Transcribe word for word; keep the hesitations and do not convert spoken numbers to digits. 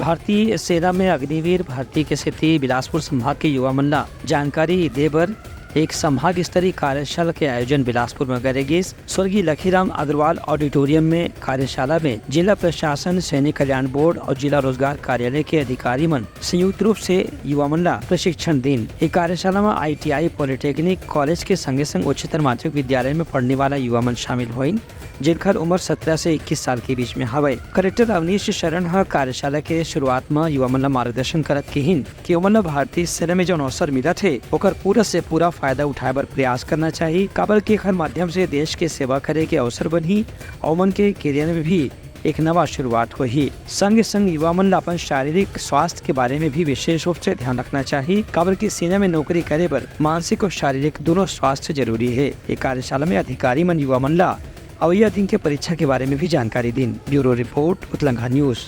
भारतीय सेना में अग्निवीर भर्ती के सेती बिलासपुर संभाग के युवा मन ला जानकारी दे बर एक संभाग स्तरीय कार्यशाला के आयोजन बिलासपुर में करे गिस। स्वर्गीय लखीराम अग्रवाल ऑडिटोरियम में कार्यशाला में जिला प्रशासन, सैनिक कल्याण बोर्ड और जिला रोजगार कार्यालय के अधिकारी मन संयुक्त रूप से युवा मन ला प्रशिक्षण दिन। ये कार्यशाला में आईटीआई, पॉलिटेक्निक कॉलेज के संगे संग उच्चतर माध्यमिक विद्यालय में पढ़ने वाला युवा मन शामिल होइन, जिनकर उम्र सत्रह से इक्कीस साल के बीच में हवय। कलेक्टर अवनीश शरण ह कार्यशाला के शुरुआत म युवा मन ल मार्गदर्शन करत किहिन कि ओमन ल भारतीय सेना में जौन अवसर मिलत हे, ओकर पूरा से पूरा फायदा उठाए बर प्रयास करना चाही, काबर कि एखर माध्यम से देश के सेवा करे के अवसर बनही और ओमन के करियर में भी एक नवा शुरुआत होही। संगे संग युवा मन ल अपन शारीरिक स्वास्थ्य के बारे में भी विशेष रूप से ध्यान रखना चाही, काबर कि सेना में नौकरी करे बर मानसिक और शारीरिक दोनों स्वास्थ्य जरूरी हे। ये कार्यशाला में अधिकारी मन युवा मन ल अवइया दिन के परीक्षा के बारे में भी जानकारी दिन। Bureau report, Utlangha news.